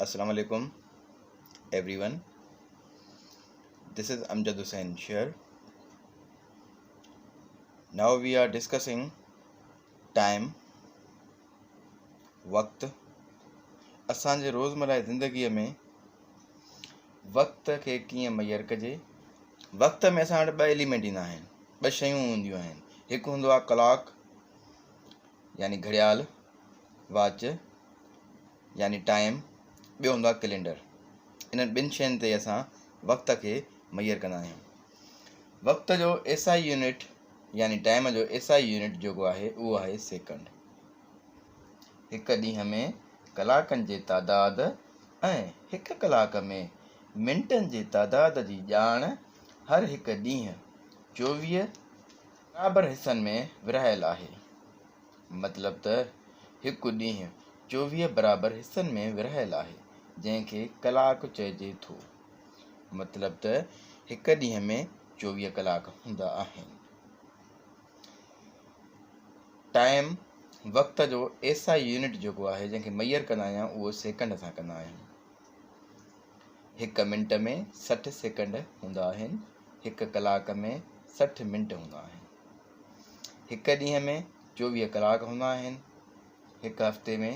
Assalamu alaikum everyone. This is Amjad Hussain Sher. Now we are discussing time وقت اسان جي روزمره جي زندگيء ۾ وقت کي ڪيئن ميئر ڪجي وقت ۾ اسان وٽ ٻه ايليمينٽ ايندا آهن ٻه شيون هونديون آهن هڪ هوندو آهي ڪلاڪ يعني گهڙيال واچ يعني ٽائيم، ٻيو هوندو آهي ڪئلينڊر. انهن ٻن شين تي اسان وقت کي ميئر ڪندا آهيون. وقت جو ايس I unit يعني ٽائيم جو ايس I unit جيڪو آهي اهو آهي سيڪنڊ. هڪ ڏينهن ۾ ڪلاڪن جي تعداد ۽ هڪ ڪلاڪ ۾ منٽن جي تعداد جي ڄاڻ هر هڪ ڏينهن 24 برابر حصن ۾ ورهايل آهي. مطلب ته هڪ ڏينهن 24 برابر حصن ۾ ورهايل آهي، جنهن کي ڪلاڪ چئجي ٿو. مطلب ته هڪ ڏينهن ۾ 24 ڪلاڪ هوندا آهن. ٽائيم، وقت جو ايس I unit جيڪو آهي، جنهن کي ميئر ڪندا آهيون، اهو سيڪنڊ سان ڪندا آهيون. هڪ منٽ ۾ 60 سيڪنڊ هوندا آهن، هڪ ڪلاڪ ۾ 60 منٽ هوندا آهن. هڪ ڏينهن ۾ 24 ڪلاڪ هوندا آهن. هڪ هفتي ۾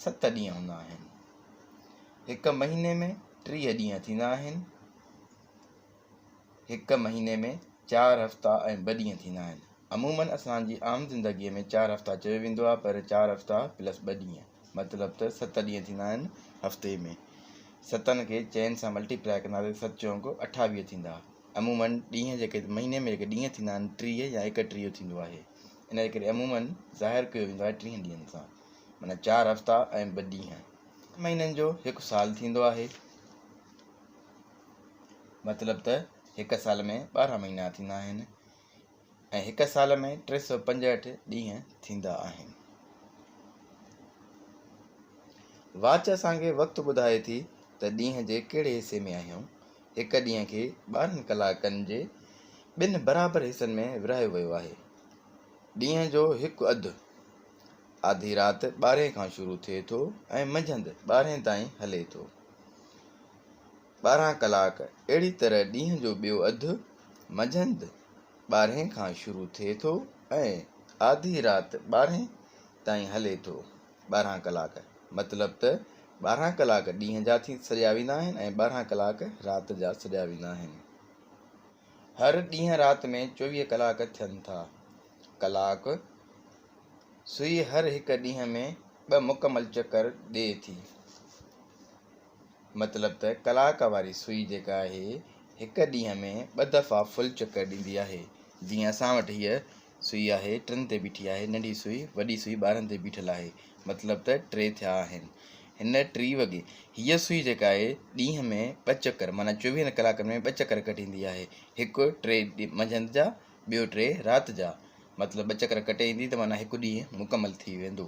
ست ڏينهن هوندا آهن. هڪ مهيني ۾ 30 ڏينهن ٿيندا آهن. هڪ مهيني ۾ چار هفتا ۽ ٻه ڏينهن ٿيندا آهن. عموماً اسان جي عام زندگيء ۾ چار هفتا چيو ويندو آهي پر چار هفتا پلس ٻه ڏينهن مطلب ته ست ڏينهن ٿيندا آهن هفتي ۾. ستن کي چئن سان ملٽيپلائي ڪنداسين ست چونڪ 28 ٿيندا. عموماً ڏينهن جيڪي مهيني ۾ جيڪي ڏينهن ٿيندا آهن 30 يا 31 ٿيندو آهي. ان جي ڪري عموماً ظاهر ڪيو ويندو آهي 30 ڏينهن سان معنيٰ چار هفتا ۽ ٻه ڏينهن. مهينن جو هڪ سال ٿيندو آهي. مطلب ته هڪ سال ۾ 12 مهينا ٿيندا آهن ۽ هڪ سال ۾ 365 ڏينهن ٿيندا آهن. واچ اسان کي وقت ٻڌائي ٿي ته ڏينهن جي ڪهڙي حصي ۾ آهيون. هڪ ڏينهن کي 12 ڪلاڪن جي ٻن برابر حصن ۾ ورهايو ويو آهي. ڏينهن جو هڪ اڌ آڌي رات ٻارهين کان شروع ٿئي ٿو ۽ منجهند ٻارهين تائين هلي ٿو. 12 ڪلاڪ، اهڙي طرح ڏينهن جو ٻيو اڌ منجهند ٻارهين کان شروع ٿئي ٿو ۽ آڌي رات ٻارهين تائين هلي ٿو. 12 ڪلاڪ، مطلب ته 12 ڪلاڪ ڏينهن جا ٿي سڏيا ويندا آهن ۽ 12 ڪلاڪ رات جا سڏيا ويندا آهن. هر ڏينهن رات ۾ 24 ڪلاڪ ٿين ٿا. ڪلاڪ سوئي هر هڪ ڏينهن ۾ ٻه مڪمل چڪر ڏئي ٿي. مطلب ته ڪلاڪ واري سوئي جيڪا آهي هڪ ڏينهن ۾ ٻه دفعا فل چڪر ڏيندي آهي. جيئن اسان وٽ هيء سوئي آهي ٽن تي بيٺي آهي ننڍي سوئي وڏي سوئي 12 تي بيٺل آهي مطلب ته ٽي ٿيا آهن هن ٽي وڳي هيء سوئي جيڪا آهي ڏينهن ۾ ٻه چڪر معنيٰ چوويهن ڪلاڪن ۾ ٻه چڪر ڪٽيندي آهي هڪ ٽي منجهند جا ٻيو ٽي رات جا مطلب ٻه چڪر ڪٽي ايندي ته معنيٰ هڪ ڏينهن مڪمل ٿي ويندو.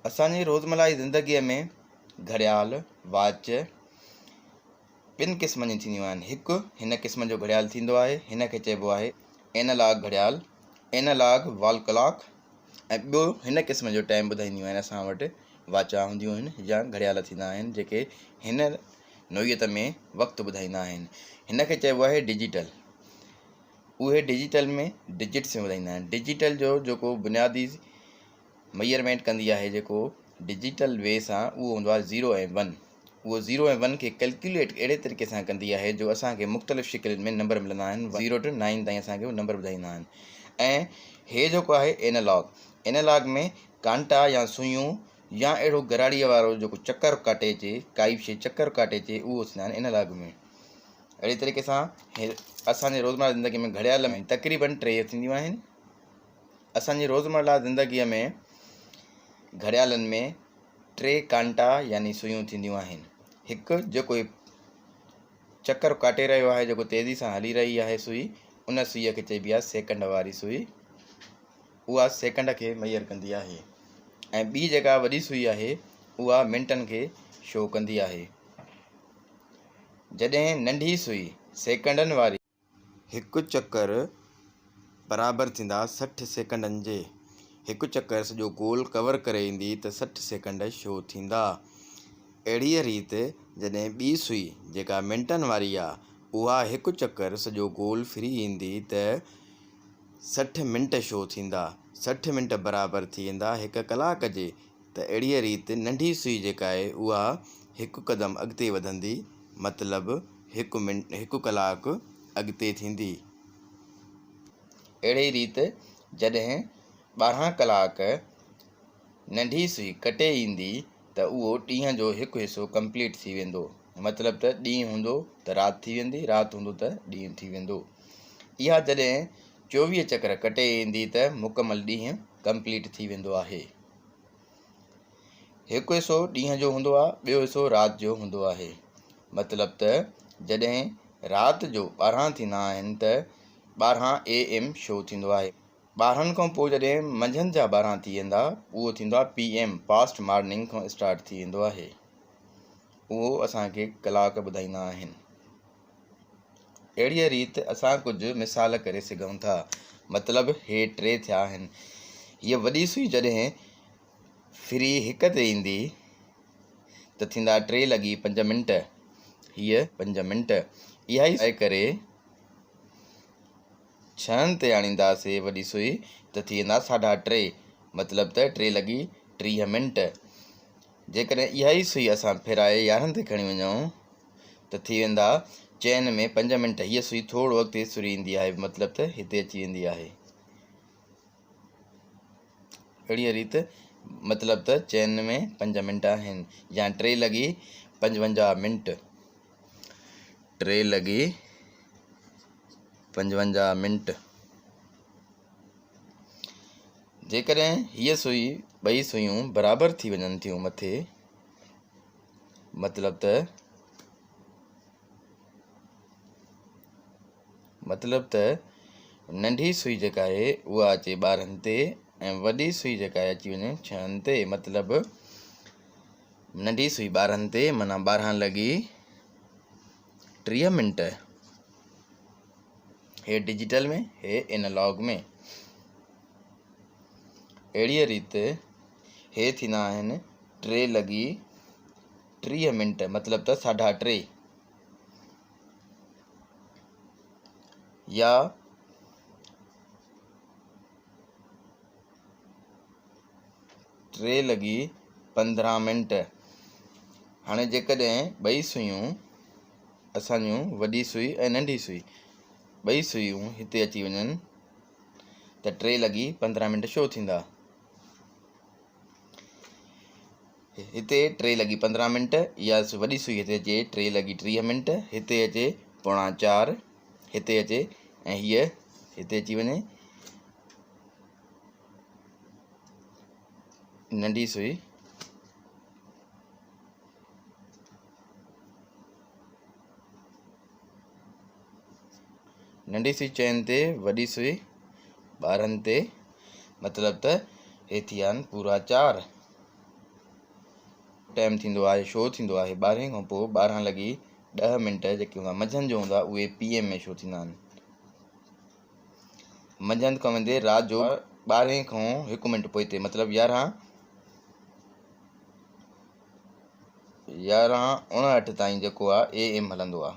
اسان جي روزمره جي زندگيء ۾ گهڙيال، واچ، ٻن قسمن جون ٿينديون آهن. هڪ هن قسم جو گهڙيال ٿيندو آهي، هن کي چئبو آهي اينالاگ گهڙيال، Analog Wall Clock، ۽ ٻيو هن قسم جو ٽائيم ٻڌائينديون آهن. اسان وٽ واچا هونديون آهن يا گهڙيال ٿيندا آهن جيڪي هن نوعيت ۾ وقت ٻڌائيندا آهن. هن کي چئبو آهي ڊجيٽل. اهي ڊجيٽل ۾ ڊجٽس ۾ ٻڌائيندا آهن. ڊجيٽل جو جيڪو بنيادي ميئرمينٽ ڪندي آهي جيڪو ڊجيٽل وي سان اهو هوندو آهي زيرو ۽ ون اهو زيرو ۽ ون کي ڪلڪيوليٽ اهڙي طريقي سان ڪندي آهي جو اسان کي مختلف شڪلين ۾ نمبر ملندا آهن زيرو ٽو نائن تائين اسان کي نمبر ٻڌائيندا آهن ۽ هي جيڪو آهي اينالاگ اينالاگ ۾ ڪانٽا يا سوئيون يا اهڙو گراڙيء وارو جيڪو چڪر ڪاٽي اچي ڪائي به شيء چڪر ڪاٽي اچي اهو ٿيندا آهن اينالاگ ۾ اهڙي طريقي سان اسان جي روزمره زندگي ۾ گهڙيال ۾ تقريبن ٽي ٿينديون آهن اسان جي روزمره زندگيء ۾ گهڙيالن ۾ ٽي ڪانٽا يعني سوئيون ٿينديون آهن. هڪ جيڪو هي چڪر ڪاٽي رهيو آهي جيڪو تيزي سان هلي رهي آهي سوئي ان سوئيء کي چئبي آهي سيڪنڊ واري سوئي. اها سيڪنڊ کي ميئر ڪندي آهي ۽ ٻي جيڪا وڏي سوئي آهي اها منٽن کي شو ڪندي آهي. جڏهن ننڍي سوئي سيڪنڊن واري. هڪ چڪر برابر ٿيندا 60 سيڪنڊن جي. هڪ چڪر سڄو گول ڪور ڪري ايندي ته 60 سيڪنڊ شو ٿيندا. اهڙيء ريت جڏهن ٻي سوئي جيڪا منٽن واري آ اها هڪ چڪر سڄو گول ڦري ايندي ته 60 منٽ شو ٿيندا. 60 منٽ برابر ٿي ويندا هڪ ڪلاڪ جي ته اهڙيء ريت ننڍي سوئي جيڪا آهي اها هڪ قدم اڳتي وڌندي مطلب هڪ منٽ هڪ ڪلاڪ اڳتي ٿيندي. اهڙي ريت جڏهن 12 ڪلاڪ ننڍي سوئي ڪٽي ايندي ته اهو ڏينهن جو هڪ حصو ڪمپليٽ ٿي ويندو. مطلب ته ڏينهن هوندو ته رات ٿي ويندي، رات هوندو ته ڏينهن ٿي ويندو. اها جڏهن 24 چڪر ڪٽي ايندي ته مڪمل ڏينهن ڪمپليٽ ٿي ويندو آهي. هڪ حصو ڏينهن جو هوندو آهي، ٻيو حصو رات جو هوندو آهي. مطلب ته جڏهن رات جو 12 ٿيندا آهن ته 12 اي ايم شو ٿيندو آهي. 12 کان پوء جڏهن منجهند جا 12 ٿي ويندا اهو ٿيندو آهي پي ايم پاسٽ مارننگ کان اسٽارٽ ٿي ويندو آهي. اهو اسان کي ڪلاڪ ٻڌائيندا آهن. اهڙيء ريت اسان ڪجهه مثال ڪري سگهون ٿا. مطلب هي ٽي ٿيا آهن. هيء وڏي سوئي جڏهن ڦري هڪ تي ايندي ته ٿيندا ٽي لڳي پنج منٽ. هيء پنج منٽ اها ئي ڪري ڇهن تي آڻينداسي وڏي سوئي ته ٿي ويندا ساڍا ٽي، مطلب ته ٽي لڳي 30 منٽ. جيڪڏهن اها ئي سوئي اسان ڦيرائي 11 تي کڻي وڃون ته ٿي ويندا چئن ۾ پنج منٽ. هيء سوئي ٿورو اڳتي سري ايندي آهي، مطلب ته هتي اچي ويندي آهي. اهڙيء ريت مطلب ته چئن ۾ پنج منٽ آهن يا ٽي لڳي 55 منٽ. ٽي لڳي 55 منٽ. جيڪڏهن هيء سوئي ٻئي سوئيون برابر ٿي وڃن ٿيون مٿي، مطلب ته مطلب ته ننڍي سوئي جيڪا آهي اها اچي 12 تي ۽ وڏي سوئي جيڪا آهي اچي وڃي ڇهن تي، مطلب ننڍي سوئي 12 تي معنيٰ 12 لڳي 30 منٽ. هي ڊجيٽل ۾ هي اينالاگ ۾. اهڙيء ريت هي ٿيندا آهن ٽي لڳي 30 منٽ، مطلب ته ساڍا ٽي يا ٽي لڳي 15 منٽ. هاڻي جيڪڏهن ٻئي سوئيون اسان جون وڏي سوئي ۽ ننڍي سوئي ٻئي سوئيون هتي اچي وڃن ته ٽي لڳي 15 منٽ شو ٿيندا. هتي ٽي لڳي 15 منٽ يا وڏي سوئي هتي اچي ٽي لڳي 30 منٽ، هتي اچي پوڻا چار، هتي اچي ۽ هيء هتي اچي وڃي ننڍي سوئي. ننڍي سوئي چئن تي، وڏي سوئي 12 تي، مطلب ته هي ٿي ويا آهن پورا چار. ٽائيم ٿيندو آهي شو ٿيندو آهي ٻارهين کان پوء 12 لڳي 10 منٽ جيڪي هوندا منجهند جو هوندا اهي پي ايم ۾ شو ٿيندا آهن. منجهند کان ويندي رات جو ٻارهين کان هڪ منٽ پوئتي مطلب 11:59 تائين جيڪو آ اي ايم هلندو آ.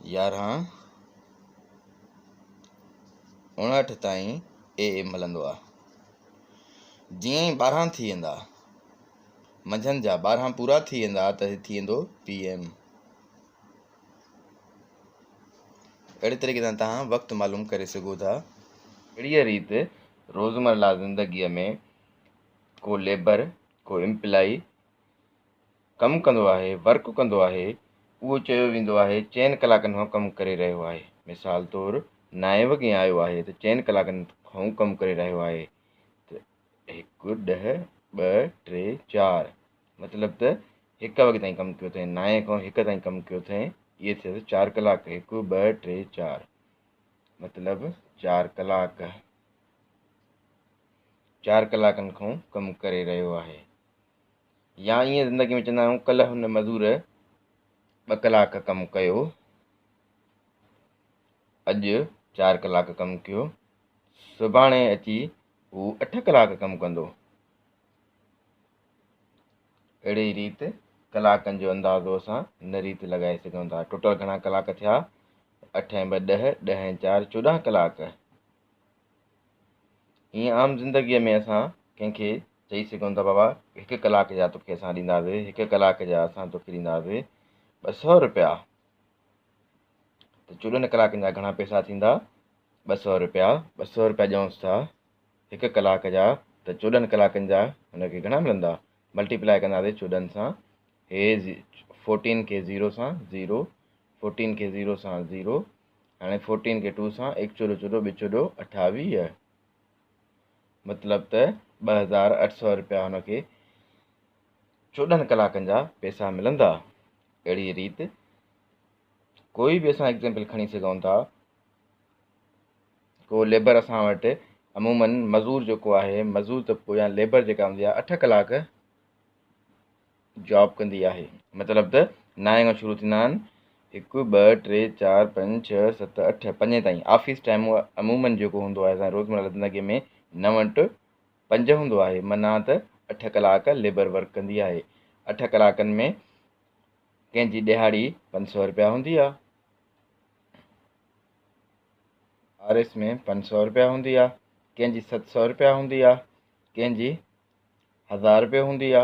11:59 تائين اي ايم هلندو آ. جيئن ئي 12 ٿي ويندا، منجهند جا 12 پورا ٿي ويندا ته هي ٿي ويندو پي ايم. اهڙي طريقي سان توهان وقت معلوم ڪري سگهو ٿا. اهڙيء ريت روزمره زندگيء ۾ ڪو ليبر، ڪو امپلائي ڪم ڪندو آهي، ورڪ ڪندو آهي، اهو چيو ويندو آهي چئن ڪلاڪن کان ڪم ڪري رهيو آهي. مثال طور نائين وڳي آيو آهي ته چئن ڪلاڪن کان ڪم ڪري رهيو آهي ته هڪ، ڏهه، ٻه، ٽي، چار مطلب ته هڪ وڳي تائين ڪم ڪيو اٿئين، نائين کان هڪ تائين ڪم ڪيو اٿئين، اهي ٿيس چار ڪلاڪ، هڪ، ٻه، ٽي، چار مطلب چار ڪلاڪ، چار ڪلاڪن کان ڪم ڪري رهيو آهي. يا ائين زندگي ۾ چوندا آهيون ڪلهه هن مزور ٻه ڪلاڪ ڪم ڪيو، اڄ چار ڪلاڪ ڪم ڪيو، سڀاڻي اچي هو 8 ڪلاڪ ڪم ڪندو. اهڙي ريت ڪلاڪن جو اندازو اسان هن ريت لڳائي سگهون ٿا. ٽوٽل گهڻا ڪلاڪ ٿيا؟ 8 ۽ 2 10، 10 ۽ 4 14 ڪلاڪ. ائين عام زندگيء ۾ اسان ڪنهن کي چئي سگهون ٿا بابا هڪ ڪلاڪ جا توکي اسان ڏينداسين، هڪ ڪلاڪ جا اسان توکي ڏينداسين 200 روپيا. ته 14 ڪلاڪن جا گهڻا پئسا ٿيندا؟ 200 روپيا. 200 روپيا ڏيونس ٿا هڪ ڪلاڪ جا، ته 14 ڪلاڪن جا هن کي گهڻا ملندا؟ ملٽيپلائي ڪنداسين 14 سان، هي 14 کي 0 سان 0، 14 کي 0 سان 0، هاڻي 14 کي 2 سان 1 14 14 2 14 28، مطلب ته 2800 روپيا هن کي 14 ڪلاڪن جا پئسا ملندا. اهڙي ريت ڪوئي به اسان ايگزامپل کڻي سگهون ٿا. ڪو ليبر اسان وٽ عموماً مزور جيڪو آهي، مزور طبقو يا ليبر جيڪا هوندي آهي 8 ڪلاڪ جاب ڪندي آهي. مطلب ته 9 کان شروع ٿيندا آهن، 1 2 3 4 5 6 7 8 5 تائين آفيس ٽائيم عموماً جيڪو هوندو آهي اسان روزمره زندگي ۾ 9 ٽو 5 هوندو آهي. معنيٰ ته 8 ڪلاڪ ليبر ورڪ ڪندي آهي. 8 ڪلاڪن ۾ ڪنهن جي ڏهاڙي 500 روپيا هوندي آهي. آر ايس ۾ 500 روپيا هوندي آ، ڪنهن جي 700 روپيا هوندي آ، ڪنهن جي 1000 روپيو هوندي آ.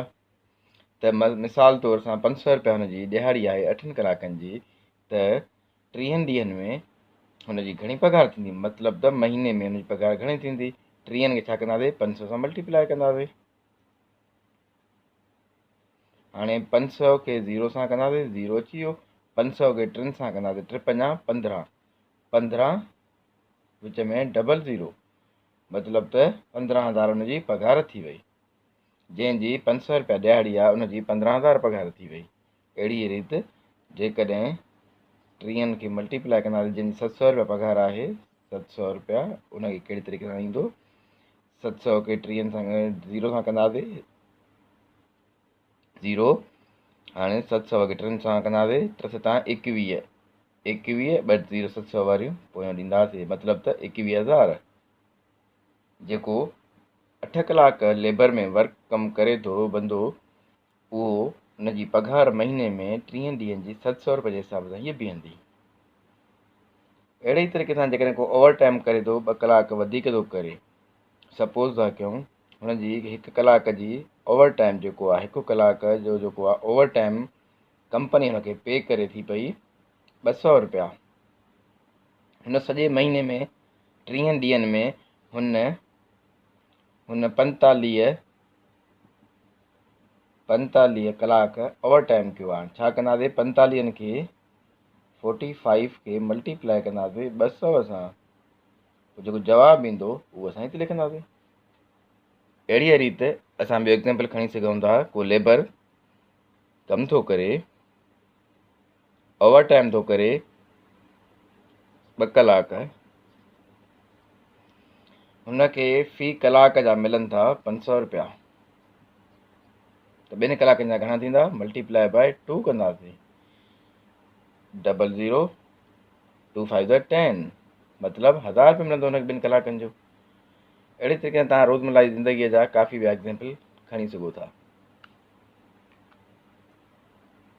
ته مثال طور سان 500 روپيا هن جي ڏهاڙي آهي 8 ڪلاڪن جي، ته 30 ڏينهن ۾ هن جي گهڻي پگهار ٿيندي؟ مطلب ته مهيني ۾ هن جي پگهار گهڻي ٿيندي؟ 30 کي ڇا ڪنداسين؟ 500 سان ملٽيپلائي ڪنداسين. هاڻي 500 کي 0 سان ڪنداسين 0 اچي ويو، 500 کي 3 سان ڪنداسين 3 پنجا 15، 15 وچ ۾ ڊبل 0، مطلب ته 15000 ان جي پگهار ٿي وئي. جنهن جي 500 روپيا ڏهاڙي آهي ان جي 15000 پگهار ٿي وئي. اهڙي ريت جيڪڏهن 30 کي ملٽيپلائي ڪنداسين، جنهن جي 700 روپيا پگهار آهي، 700 روپيا ان کي ڪهڙي طريقي سان ايندو؟ 700 کي 30 سان 0 سان ڪنداسين 0، هاڻي 700 کي 3 سان ڪنداسين 3 ستان 21، 21 ٻه 0 700 واريون پويان ڏينداسين، مطلب ته 21000. جيڪو 8 ڪلاڪ ليبر ۾ ورڪ ڪم ڪري ٿو بندو، اهو ان جي پگهار مهيني ۾ 30 ڏينهن جي 700 روپئي جي حساب سان هيء بيهندي. اهڙي ئي طريقي سان جيڪڏهن ڪو اوور ٽائيم ڪري ٿو، 2 ڪلاڪ وڌيڪ ٿو ڪري، سپوز ٿا ڪيون هن جي 1 ڪلاڪ جي اوور ٽائيم جيڪو آهي، 1 ڪلاڪ جو جيڪو آهي اوور ٽائيم ڪمپني هن کي پي ڪري ٿي پئي 200 روپيا. هن سڄي مهيني ۾ 30 ڏينهن ۾ هن 45 ڪلاڪ اوور ٽائيم ڪيو آهي. ڇا ڪنداسين؟ 45 کي 45 کي ملٽيپلائي ڪنداسين 200 سان، پوء جيڪو جواب ايندو اهو اسان هتي لکنداسين. اهڙيء ريت اسان ٻيو ايگزامپل کڻي سگهون ٿا. ڪو ليبر ڪم ٿو ڪري، اوور ٽائيم ٿو ڪري 2 ڪلاڪ، هن کي في ڪلاڪ جا ملن ٿا 500 روپيا، ته 2 ڪلاڪن جا گهڻا ٿيندا؟ ملٽيپلائي باء 2 ڪنداسين، ڊبل 0 2 5 ذا 10، مطلب 1000 روپيا ملندو هن کي 2 ڪلاڪن جو. اهڙي طريقي سان توهان روزمره جي زندگيء جا ڪافي ٻيا ايگزامپل کڻي سگهو ٿا.